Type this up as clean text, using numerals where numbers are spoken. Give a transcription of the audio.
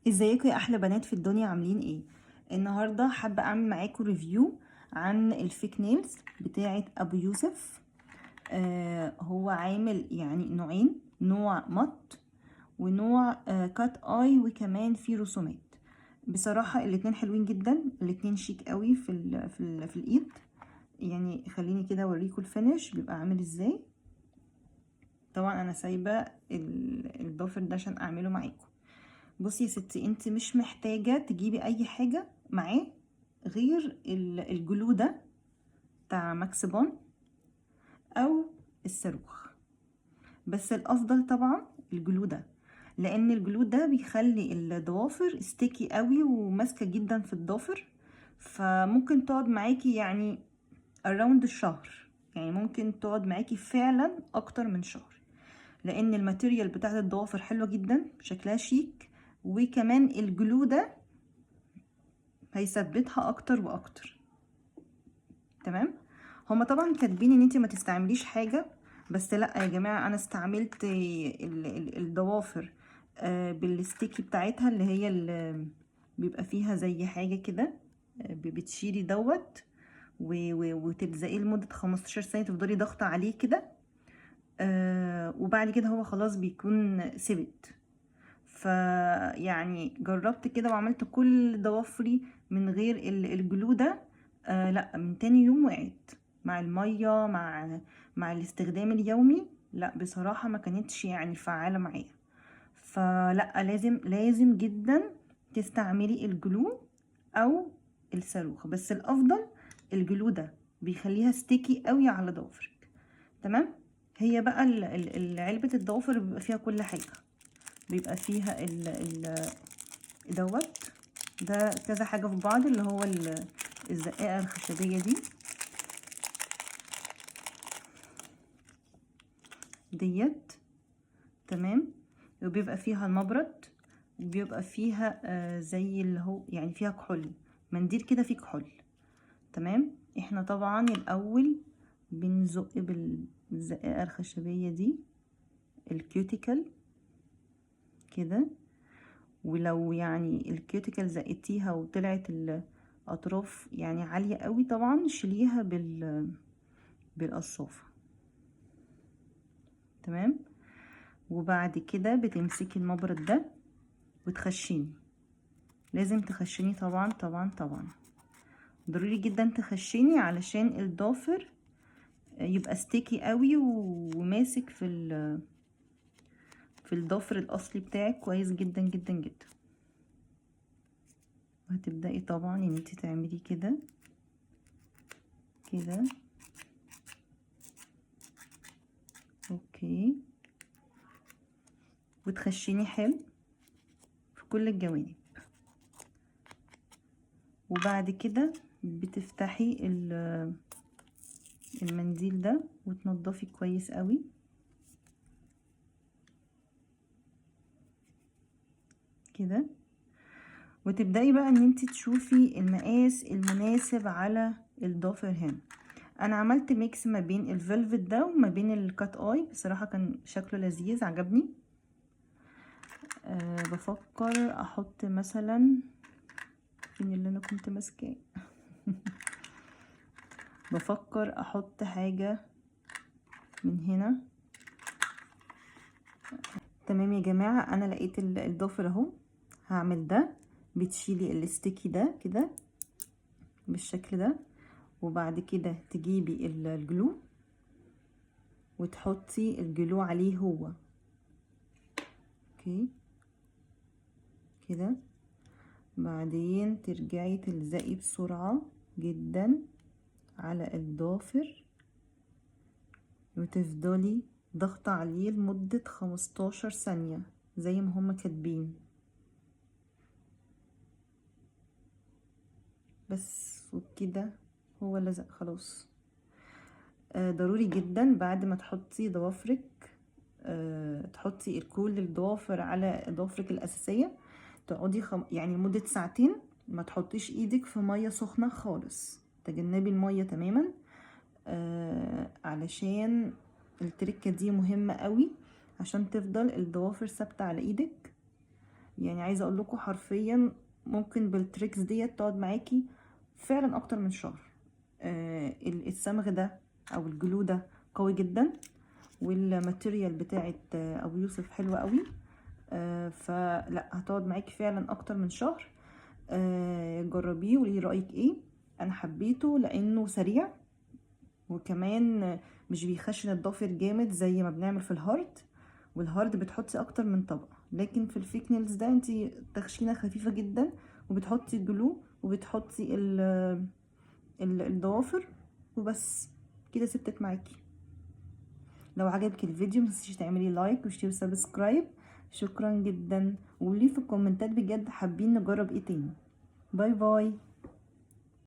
ازيكم يا احلى بنات في الدنيا، عاملين ايه؟ النهارده حابة اعمل معاكم review عن ال fake nails بتاعه ابو يوسف. هو عامل يعني نوعين، نوع matte ونوع cut eye، وكمان في رسومات. بصراحة الاتنين حلوين جدا، الاتنين شيك قوي في الايد. يعني خليني كده اوريكم ال finish بيبقى عامل ازاي. طبعا انا سايبه الضافر ده عشان اعمله معاكم. بصي يا ستي، انت مش محتاجة تجيبي اي حاجة معاه غير ال glue ده بتاع ماكس بون او الصاروخ، بس الافضل طبعا ال glue ده، لان ال glue ده بيخلي الضوافر sticky قوي وماسكة جدا في الضافر، فممكن تقعد معاكي يعني around الشهر، يعني ممكن تقعد معاكي فعلا اكتر من شهر، لان ال material بتاعت الضوافر حلوة جدا، شكلها شيك، وكمان ال glue ده هيثبتها اكتر واكتر. تمام. هما طبعا كاتبين ان انت ما تستعمليش حاجة، بس لا يا جماعة، انا استعملت الضوافر بال sticky بتاعتها، اللي هي اللي بيبقى فيها زي حاجة كده، بتشيلي دوت وتلزقيه لمدة 15 ثانية، تفضلي ضاغطة عليه كده، وبعد كده هو خلاص بيكون ثبت. فيعني جربت كده وعملت كل ضوافري من غير ال glue ده، لا من تاني يوم وقعت مع المية، مع الاستخدام اليومي، لا بصراحة ما كانتش يعني فعالة معايا. فلا لازم جدا تستعملي ال glue او الصاروخ، بس الافضل ال glue ده، بيخليها sticky قوي على ضوافرك. تمام. هي بقى علبة الضوافر بيبقى فيها كل حاجة، بيبقى فيها ال دوت ده كذا حاجة في بعض، اللي هو الزقاقة الخشبية دي ديت. تمام. وبيبقى فيها المبرد، وبيبقى فيها زي اللي هو يعني فيها كحول، منديل كده فيه كحول. تمام. احنا طبعا الاول بنزق بالزقاقة الخشبية دي ال cuticle كده، ولو يعني ال cuticle زقتيها وطلعت الاطراف يعني عالية قوي، طبعا شيليها بالقصافة. تمام. وبعد كده بتمسكي المبرد ده وتخشيني، لازم تخشيني طبعا طبعا طبعا، ضروري جدا تخشيني علشان الضافر يبقى sticky قوي وماسك في الضافر الاصلي بتاعك كويس جدا جدا جدا. وهتبدأي طبعا ان انت تعملي كده كده. okay. وتخشيني حلو في كل الجوانب. وبعد كده بتفتحي المنديل ده وتنضفي كويس قوي كده، وتبدأي بقى ان انت تشوفي المقاس المناسب على الضافر هنا. انا عملت mix ما بين ال velvet ده وما بين ال cut eye، بصراحة كان شكله لذيذ عجبني. بفكر احط مثلا فين اللي انا كنت ماسكاه بفكر احط حاجة من هنا. تمام يا جماعة، انا لقيت الضافر اهو، هعمل ده. بتشيلي ال sticky ده كده بالشكل ده، وبعد كده تجيبي ال glue وتحطي ال glue عليه هو. okay كده. بعدين ترجعي تلزقي بسرعة جدا على الضافر، وتفضلي ضغطة عليه لمدة 15 ثانية زي ما هما كاتبين بس. وبكده هو لزق خلاص. ضروري جدا بعد ما تحطي ضوافرك، تحطي كل الضوافر على ضوافرك الأساسية، تقعدي يعني لمدة ساعتين ما تحطيش ايدك في مية سخنة خالص، تجنبي المية تماما، علشان التركة دي مهمة قوي عشان تفضل الضوافر ثابتة على ايدك. يعني عايزه اقول لكم حرفيا ممكن بال tricks ديت تقعد معاكي فعلا اكتر من شهر. الصمغ ده او ال glue ده قوي جدا، وال material بتاعت ابو يوسف حلوة قوي. فلا هتقعد معاكي فعلا اكتر من شهر. جربيه وقولي رايك ايه. انا حبيته لانه سريع، وكمان مش بيخشن الضافر جامد زي ما بنعمل في ال hard، وال hard بتحطي اكتر من طبقه، لكن في ال fake nails ده انتي تخشينه خفيفة جدا، وبتحطي glue وبتحطي الضوافر وبس كده ثبتت معاكي. لو عجبك الفيديو متنسيش تعملي like و share و subscribe. شكرا جدا، وقولي في الكومنتات بجد حابين نجرب ايه تاني. bye bye.